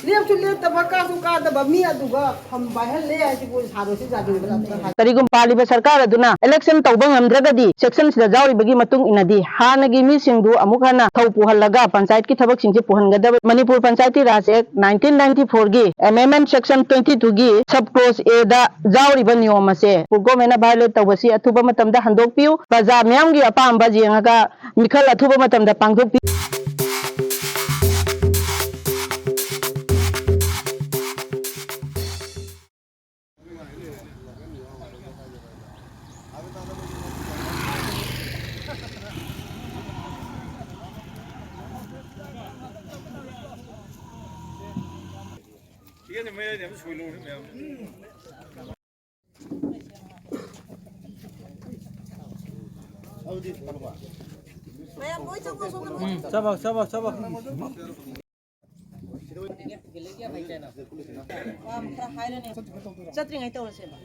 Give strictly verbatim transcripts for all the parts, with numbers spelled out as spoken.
ꯂꯦꯞꯁꯨ ꯂꯦꯞꯇꯕ, ꯀꯥꯁꯨ ꯀꯥꯗꯕ ꯃꯤ ꯑꯗꯨꯒ ꯐꯝ ꯄꯥꯏꯍꯜꯂꯦ ꯍꯥꯏꯁꯤꯕꯨ ꯁꯥꯔꯣꯏꯁꯤ ꯌꯥꯗꯣꯏꯕ? ꯀꯔꯤꯒꯨꯝꯕ ꯄꯥꯜꯂꯤꯕ ꯁꯔꯀꯥꯔ ꯑꯗꯨꯅ election ꯇꯧꯕ ꯉꯝꯗ꯭ꯔꯒꯗꯤ section ꯁꯤꯗ ꯌꯥꯎꯔꯤꯕꯒꯤ ꯃꯇꯨꯡ ꯏꯟꯅꯗꯤ ꯍꯥꯟꯅꯒꯤ ꯃꯤꯁꯤꯡꯗꯨ ꯑꯃꯨꯛ ꯍꯟꯅ ꯊꯧ ꯄꯨꯍꯜꯂꯒ ꯄꯟꯆꯥꯌꯠꯀꯤ ꯊꯕꯛꯁꯤꯡꯁꯦ ꯄꯨꯍꯟꯒꯗꯕ꯫ Manipur Panchayati Raj Act nineteen ninety four ꯒꯤ amendment section twenty two ꯒꯤ sub clause A ꯗ ꯌꯥꯎꯔꯤꯕ ꯅꯤꯌꯣꯝ ꯑꯁꯦ ꯃꯅꯤꯄꯨꯔ government ꯅ violate ꯇꯧꯕꯁꯤ ꯑꯊꯨꯕ ꯃꯇꯝꯗ ꯍꯟꯗꯣꯛꯄꯤꯌꯨ꯫ ꯄ꯭ꯔꯖꯥ ꯃꯤꯌꯥꯝꯒꯤ ꯑꯄꯥꯝꯕ ꯌꯦꯡꯉꯒ ꯃꯤꯈꯜ ꯑꯊꯨꯕ ꯃꯇꯝꯗ ꯄꯥꯡꯊꯣꯛꯄꯤ꯫ ꯆꯥꯕ, ꯆꯥꯕ, ꯆꯥꯕ꯫ ꯆꯠꯇ꯭ꯔꯤꯉꯩ ꯇꯧꯔꯁꯦꯕ꯫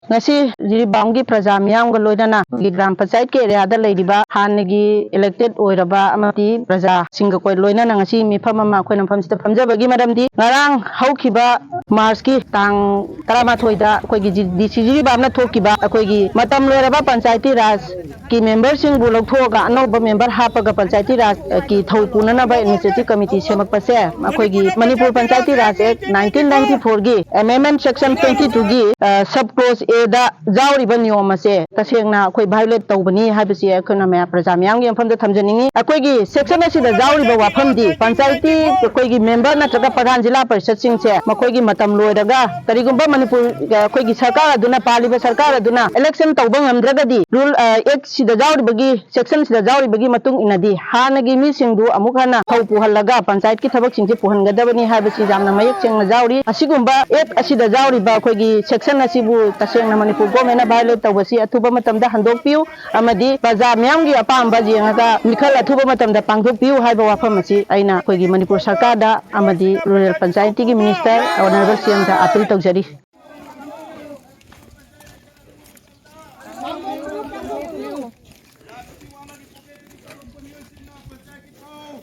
ꯉꯁꯤ ꯖꯤꯔꯤꯕꯥꯝꯒꯤ ꯄ꯭ꯔꯖꯥ ꯃꯤꯌꯥꯝꯒ ꯂꯣꯏꯅꯅ ꯑꯩꯈꯣꯏꯒꯤ ꯒ꯭ꯔꯥꯝ ꯄꯟꯆꯥꯌꯠꯀꯤ ꯑꯦꯔꯤꯌꯥꯗ ꯂꯩꯔꯤꯕ ꯍꯥꯟꯅꯒꯤ elected ꯑꯣꯏꯔꯕ ꯑꯃꯗꯤ ꯄ꯭ꯔꯖꯥꯁꯤꯡꯒ ꯑꯩꯈꯣꯏ ꯂꯣꯏꯅꯅ ꯉꯁꯤ ꯃꯤꯐꯝ ꯑꯃ ꯑꯩꯈꯣꯏꯅ ꯃꯐꯝꯁꯤꯗ ꯐꯝꯖꯕꯒꯤ ꯃꯔꯝꯗꯤ, ꯉꯔꯥꯡ ꯍꯧꯈꯤꯕ ꯃꯥꯔꯆꯀꯤ ꯇꯥꯡ ꯇꯔꯥꯃꯥꯊꯣꯏꯗ ꯑꯩꯈꯣꯏꯒꯤ ꯖꯤ-, ꯗꯤ ꯁꯤ ꯖꯤꯔꯤꯕꯥꯝꯅ ꯊꯣꯛꯈꯤꯕ ꯑꯩꯈꯣꯏꯒꯤ ꯃꯇꯝ ꯂꯣꯏꯔꯕ ꯄꯟꯆꯥꯌꯇꯤ ꯔꯥꯖ ꯀꯤ member ꯁꯤꯡꯕꯨ ꯂꯧꯊꯣꯛꯑꯒ ꯑꯅꯧꯕ member ꯍꯥꯞꯄꯒ ꯄꯟꯆꯥꯌꯇꯤ ꯔꯥꯖ ꯀꯤ ꯊꯧ ꯄꯨꯅꯅꯕ administrative committee ꯁꯦꯝꯃꯛꯄꯁꯦ ꯑꯩꯈꯣꯏꯒꯤ Manipur Panchayati Raj Act nineteen ninety four ꯒꯤ amendment section twenty two ꯒꯤ, ꯑ, sub clause A ꯗ ꯌꯥꯎꯔꯤꯕ ꯅꯤꯌꯣꯝ ꯑꯁꯦ ꯇꯁꯦꯡꯅ ꯑꯩꯈꯣꯏ violate ꯇꯧꯕꯅꯤ ꯍꯥꯏꯕꯁꯤ ꯑꯩꯈꯣꯏꯅ ꯃꯌꯥꯝ, ꯄ꯭ꯔꯖꯥ ꯃꯤꯌꯥꯝꯒꯤ ꯃꯐꯝꯗ ꯊꯝꯖꯅꯤꯡꯉꯤ꯫ ꯑꯩꯈꯣꯏꯒꯤ section ꯑꯁꯤꯗ ꯌꯥꯎꯔꯤꯕ ꯋꯥꯐꯝꯗꯤ ꯄꯟꯆꯥꯌꯇꯤ ꯑꯩꯈꯣꯏꯒꯤ member ꯅꯠꯇ꯭ꯔꯒ ꯄ꯭ꯔꯙꯥꯟ ꯖꯤꯂꯥ ꯄꯔꯤꯁꯠꯁꯤꯡꯁꯦ ꯃꯈꯣꯏꯒꯤ ꯃꯇꯝ ꯂꯣꯏꯔꯒ ꯀꯔꯤꯒꯨꯝꯕ ꯃꯅꯤꯄꯨꯔ, ꯑ, ꯑꯩꯈꯣꯏꯒꯤ ꯁꯔꯀꯥꯔ ꯑꯗꯨꯅ, ꯄꯥꯜꯂꯤꯕ ꯁꯔꯀꯥꯔ ꯑꯗꯨꯅ election ꯇꯧꯕ ꯉꯝꯗ꯭ꯔꯒꯗꯤ rule, ꯑ, act ꯁꯤꯗ ꯌꯥꯎꯔꯤꯕꯒꯤ, section ꯁꯤꯗ ꯌꯥꯎꯔꯤꯕꯒꯤ ꯃꯇꯨꯡ ꯏꯟꯅꯗꯤ ꯍꯥꯟꯅꯒꯤ ꯃꯤꯁꯤꯡꯗꯨ ꯑꯃꯨꯛ ꯍꯟꯅ ꯊꯧ ꯄꯨꯍꯜꯂꯒ ꯄꯟꯆꯥꯌꯠꯀꯤ ꯊꯕꯛꯁꯤꯡꯁꯦ ꯄꯨꯍꯟꯒꯗꯕꯅꯤ ꯍꯥꯏꯕꯁꯤ ꯌꯥꯝꯅ ꯃꯌꯦꯛ ꯁꯦꯡꯅ ꯌꯥꯎꯔꯤ꯫ ꯑꯁꯤꯒꯨꯝꯕ act ꯑꯁꯤꯗ ꯌꯥꯎꯔꯤꯕ ꯑꯩꯈꯣꯏꯒꯤ section ꯑꯁꯤꯕꯨ ꯇꯁꯦꯡꯅ ꯃꯅꯤꯄꯨꯔ government ꯅ violate ꯇꯧꯕꯁꯤ ꯑꯊꯨꯕ ꯃꯇꯝꯗ ꯍꯟꯗꯣꯛꯄꯤꯌꯨ ꯑꯃꯗꯤ ꯄ꯭ꯔꯖꯥ ꯃꯤꯌꯥꯝꯒꯤ ꯑꯄꯥꯝꯕ ꯌꯦꯡꯉꯒ ꯃꯤꯈꯜ ꯑꯊꯨꯕ ꯃꯇꯝꯗ ꯄꯥꯡꯊꯣꯛꯄꯤꯌꯨ ꯍꯥꯏꯕ ꯋꯥꯐꯝ ꯑꯁꯤ ꯑꯩꯅ ꯑꯩꯈꯣꯏꯒꯤ ꯃꯅꯤꯄꯨꯔ ꯁꯔꯀꯥꯔꯗ ꯑꯃꯗꯤ rural ꯄꯟꯆꯥꯌꯠꯀꯤ minister Honourable C M ꯗ appeal ꯇꯧꯖꯔꯤ꯫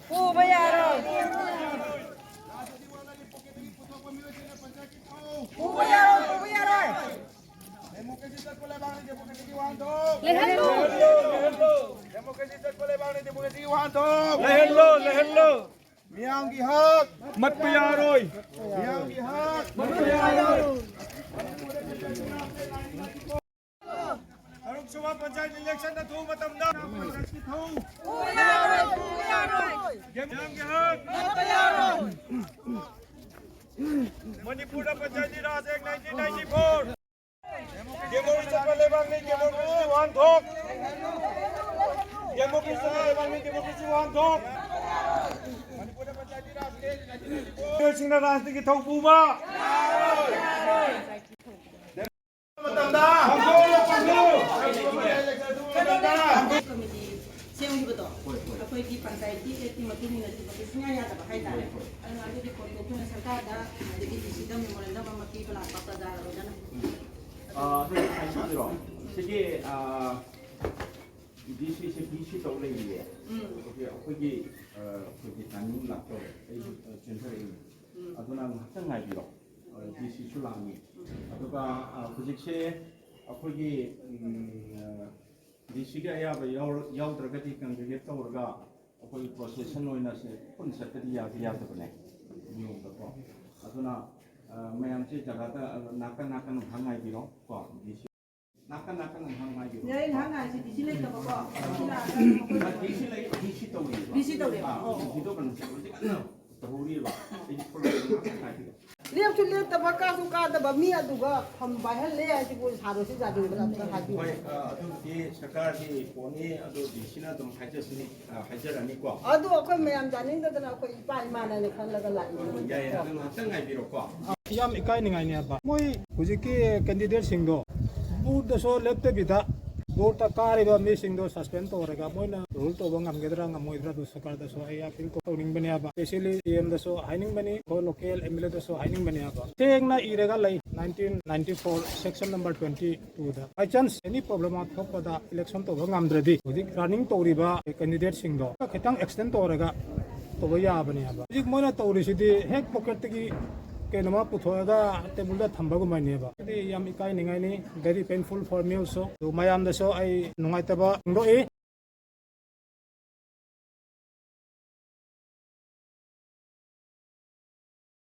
ꯄꯨꯕ ꯌꯥꯔꯣꯏ꯫ ꯃꯤꯌꯥꯝꯒꯤ ꯍꯛ! ꯃꯠꯄ ꯌꯥꯔꯣꯏ! ꯃꯤꯌꯥꯝꯒꯤ ꯍꯛ! ꯃꯠꯄ ꯌꯥꯔꯣꯏ! ꯇꯔꯨꯛꯁꯨꯕ ꯄꯟꯆꯥꯌꯠ ꯏꯂꯦꯛꯁꯟꯗ ꯊꯣꯛꯄ ꯃꯇꯝꯗ ꯄꯟꯆꯥꯌꯠꯀꯤ ꯊꯧ! ꯃꯤꯌꯥꯝꯒꯤ ꯍꯛ! ꯃꯅꯤꯄꯨꯔꯗ ꯄꯟꯆꯥꯌꯠꯇꯤ ꯔꯥꯖ ꯑꯦꯛ ꯅꯥꯏꯟꯇꯤꯟ ꯅꯥꯏꯟꯇꯤ ꯐꯣꯔ꯫ ꯗꯦꯃꯣꯀ꯭ꯔꯦꯁꯤ ꯆꯠꯄ ꯂꯩꯕꯥꯛꯅꯤ, ꯗꯦꯃꯣꯀ꯭ꯔꯦꯁꯤ ꯋꯥꯍꯟꯊꯣꯛ꯫ ꯗꯦꯃꯣꯀ꯭ꯔꯦꯁꯤ ꯆꯠꯄ ꯂꯩꯕꯥꯛꯅꯤ, ꯗꯦꯃꯣꯀ꯭ꯔꯦꯁꯤ ꯋꯥꯍꯟꯊꯣꯛ꯫ ꯁꯤꯡꯅ ꯔꯥꯖꯅꯤꯇꯤꯒꯤ ꯊꯧ ꯄꯨꯕ꯫ ꯃꯇꯝꯗ ꯀꯃꯤꯇꯤ ꯁꯦꯝꯈꯤꯕꯗꯣ, ꯑꯩꯈꯣꯏꯒꯤ ꯄꯟꯆꯥꯌꯠꯀꯤ ꯑꯦꯛꯀꯤ ꯃꯇꯨꯡ ꯏꯟꯅ ꯊꯕꯛꯁꯦ ꯁꯨꯡꯌꯥ ꯌꯥꯗꯕ ꯍꯥꯏꯇꯥꯔꯦ꯫ ꯑꯗꯨꯅ ꯑꯗꯨꯒꯤ ꯄꯣꯠꯇꯣ ꯑꯩꯈꯣꯏꯅ ꯁꯔꯀꯥꯔꯗ, ꯑꯗꯒꯤ ꯗꯤ ꯁꯤꯗ ꯃꯦꯃꯣꯔꯦꯟꯗꯝ ꯑꯃ ꯄꯤꯕ ꯂꯥꯛꯄ ꯄ꯭ꯔꯖꯥ ꯑꯣꯏꯅ꯫ ꯑꯥ, ꯑꯗꯨ ꯍꯥꯏꯖꯔꯣ? ꯁꯤꯒꯤ, ꯑꯥ, ꯗꯤ ꯁꯤꯁꯦ ꯗꯤ ꯁꯤ ꯇꯧ ꯂꯩꯔꯤꯌꯦ꯫ ꯎꯝ꯫ ꯑꯩꯈꯣꯏꯒꯤ, ꯑꯩꯈꯣꯏꯒꯤ, ꯑꯥ, ꯑꯩꯈꯣꯏꯒꯤ ꯇꯥꯏꯃꯤꯡ ꯂꯥꯛꯇꯧꯔꯦ꯫ ꯑꯩꯁꯨ, ꯑꯥ, ꯆꯦꯟꯊꯔꯛꯏꯅꯤ꯫ ꯎꯝ꯫ ꯑꯗꯨꯅ ꯉꯥꯏꯍꯥꯛꯇꯪ ꯉꯥꯏꯕꯤꯔꯣ꯫ ꯑꯥ, ꯗꯤ ꯁꯤꯁꯨ ꯂꯥꯛꯑꯅꯤ꯫ ꯎꯝ꯫ ꯑꯗꯨꯒ, ꯑꯥ, ꯍꯧꯖꯤꯛꯁꯦ ꯑꯩꯈꯣꯏꯒꯤ, ꯎꯝ, ꯑꯥ, ꯗꯤ ꯁꯤꯒꯤ ꯑꯌꯥꯕ ꯌꯥꯎꯔ-, ꯌꯥꯎꯗ꯭ꯔꯒꯗꯤ ꯀꯪꯒ꯭ꯔꯦꯒꯦꯠ ꯇꯧꯔꯒ ꯑꯩꯈꯣꯏꯒꯤ ꯄ꯭ꯔꯣꯁꯦꯁꯟ ꯑꯣꯏꯅ ꯁꯦ ꯄꯨꯟꯅ ꯆꯠꯄꯗꯤ ꯌꯥꯗꯤ ꯌꯥꯗꯕꯅꯦ, ꯅꯤꯌꯣꯝꯗꯀꯣ꯫ ꯑꯗꯨꯅ, ꯑ, ꯃꯌꯥꯝꯁꯦ ꯖꯒꯥꯗ, ꯑ, ꯅꯥꯀꯟ ꯅꯥꯀꯟ ꯉꯥꯏꯍꯥꯛ ꯉꯥꯏꯕꯤꯔꯣ ꯀꯣ, ꯗꯤ ꯁꯤ꯫ ꯅꯥꯀꯟ ꯅꯥꯀꯟ ꯉꯥꯏꯍꯥꯛ ꯉꯥꯏꯕꯤꯔꯣ꯫ ꯌꯥꯏ, ꯉꯥꯏꯍꯥꯛ ꯉꯥꯏꯁꯤ, ꯗꯤ ꯁꯤ ꯂꯩꯇꯕꯀꯣ꯫ ꯗꯤ ꯁꯤ ꯂꯥꯛꯑꯀꯥꯟꯗ ꯑꯩꯈꯣꯏ ꯗꯤ ꯁꯤ ꯂꯩ, ꯗꯤ ꯁꯤ ꯇꯧꯔꯤꯕ꯫ ꯗꯤ ꯁꯤ ꯇꯧꯔꯤꯕ꯫ ꯑꯥ, ꯑꯣ, ꯑꯣ꯫ ꯗꯤ ꯁꯤꯗꯣ ꯀꯩꯅꯣ ꯇꯧꯔꯤꯕ꯫ ꯇꯧꯍꯧꯔꯤꯕ꯫ ꯑꯩ ꯊꯣꯛꯂꯛꯑꯒ ꯉꯥꯏꯍꯥꯛ ꯉꯥꯏꯕꯤꯔꯣ꯫ ꯂꯦꯞꯁꯨ ꯂꯦꯞꯇꯕ, ꯀꯥꯁꯨ ꯀꯥꯗꯕ ꯃꯤ ꯑꯗꯨꯒ ꯐꯝ ꯄꯥꯏꯍꯜꯂꯦ ꯍꯥꯏꯁꯤꯕꯨ ꯁꯥꯔꯣꯁꯤ ꯌꯥꯗꯣꯏꯕ꯭ꯔꯥ? ꯑꯝꯇ ꯍꯥꯏꯕꯤꯌꯨ꯫ ꯍꯣꯏ, ꯑ, ꯑꯗꯨꯕꯨꯗꯤ ꯁꯔꯀꯥꯔꯒꯤ ꯄꯣꯠꯅꯤ, ꯑꯗꯨ ꯗꯤ ꯁꯤꯅ ꯑꯗꯨꯝ ꯍꯥꯏꯖꯁꯅꯤ, ꯑ, ꯍꯥꯏꯖꯔꯅꯤꯀꯣ꯫ ꯑꯗꯨ ꯑꯩꯈꯣꯏ ꯃꯌꯥꯝ ꯌꯥꯅꯤꯡꯗꯗꯅ ꯑꯩꯈꯣꯏ ꯏꯄꯥ ꯏꯃꯥꯅ ꯈꯜꯂꯒ ꯂꯥꯛꯏꯅꯦ꯫ ꯌꯥꯏ, ꯌꯥꯏ, ꯑꯗꯨ ꯉꯥꯏꯍꯥꯛꯇꯪ ꯉꯥꯏꯕꯤꯔꯣꯀꯣ꯫ ꯌꯥꯝ ꯏꯀꯥꯏꯅꯤꯡꯉꯥꯏꯅꯦꯕ꯫ ꯃꯣꯏ ꯍꯧꯖꯤꯛꯀꯤ ꯀꯦꯟꯗꯤꯗꯦꯠꯁꯤꯡꯗꯣ ꯕꯨꯠꯇꯁꯨ ꯂꯦꯞꯇꯕꯤꯗ ꯕꯨꯠꯇ ꯀꯥꯔꯤꯕ ꯃꯤꯁꯤꯡꯗꯣ ꯁꯁꯄꯦꯟ ꯇꯧꯔꯒ ꯃꯣꯏꯅ ꯔꯨꯜ ꯇꯧꯕ ꯉꯝꯒꯗ꯭ꯔꯥ ꯉꯝꯃꯣꯏꯗ꯭ꯔꯥ ꯑꯗꯨ ꯁꯔꯀꯥꯔꯗꯁꯨ ꯑꯩ ꯑꯄꯤꯜ ꯇꯧꯅꯤꯡꯕꯅꯦꯕ꯫ ꯏꯁꯄꯦꯁꯦꯜꯂꯤ ꯁꯤ ꯑꯦꯝꯗꯁꯨ ꯍꯥꯏꯅꯤꯡꯕꯅꯤ, ꯑꯩꯈꯣꯏ ꯂꯣꯀꯦꯜ ꯑꯦꯝ ꯑꯦꯜ ꯑꯦꯗꯁꯨ ꯍꯥꯏꯅꯤꯡꯕꯅꯦꯕ꯫ ꯁꯦꯡꯅ ꯏꯔꯒ ꯂꯩ, nineteen ninety four section number twenty two the. By chance any problem ꯑꯃ ꯊꯣꯛꯄꯗ election ꯇꯧꯕ ꯉꯝꯗ꯭ꯔꯗꯤ ꯍꯧꯖꯤꯛ ꯔꯟꯅꯤꯡ ꯇꯧꯔꯤꯕ ꯀꯦꯟꯗꯤꯗꯦꯠꯁꯤꯡꯗꯣ ꯈꯤꯇꯪ ꯑꯦꯛꯁꯇꯦꯟ ꯇꯧꯔꯒ ꯇꯧꯕ ꯌꯥꯕꯅꯦꯕ꯫ ꯍꯧꯖꯤꯛ ꯃꯣꯏꯅ ꯇꯧꯔꯤꯁꯤꯗꯤ ꯍꯦꯛ ꯄꯣꯀꯦꯠꯇꯒꯤ ꯀꯩꯅꯣꯃ ꯄꯨꯊꯣꯛꯑꯒ ꯇꯦꯕꯜꯗ ꯊꯝꯕꯒꯨꯝꯕꯅꯦꯕ꯫ ꯁꯤꯗꯤ ꯌꯥꯝ ꯏꯀꯥꯏꯅꯤꯡꯉꯥꯏꯅꯤ, very painful for me also꯫ ꯑꯗꯨ ꯃꯌꯥꯝꯗꯁꯨ ꯑꯩ ꯅꯨꯡꯉꯥꯏꯇꯕ ꯐꯣꯡꯗꯣꯛꯏ꯫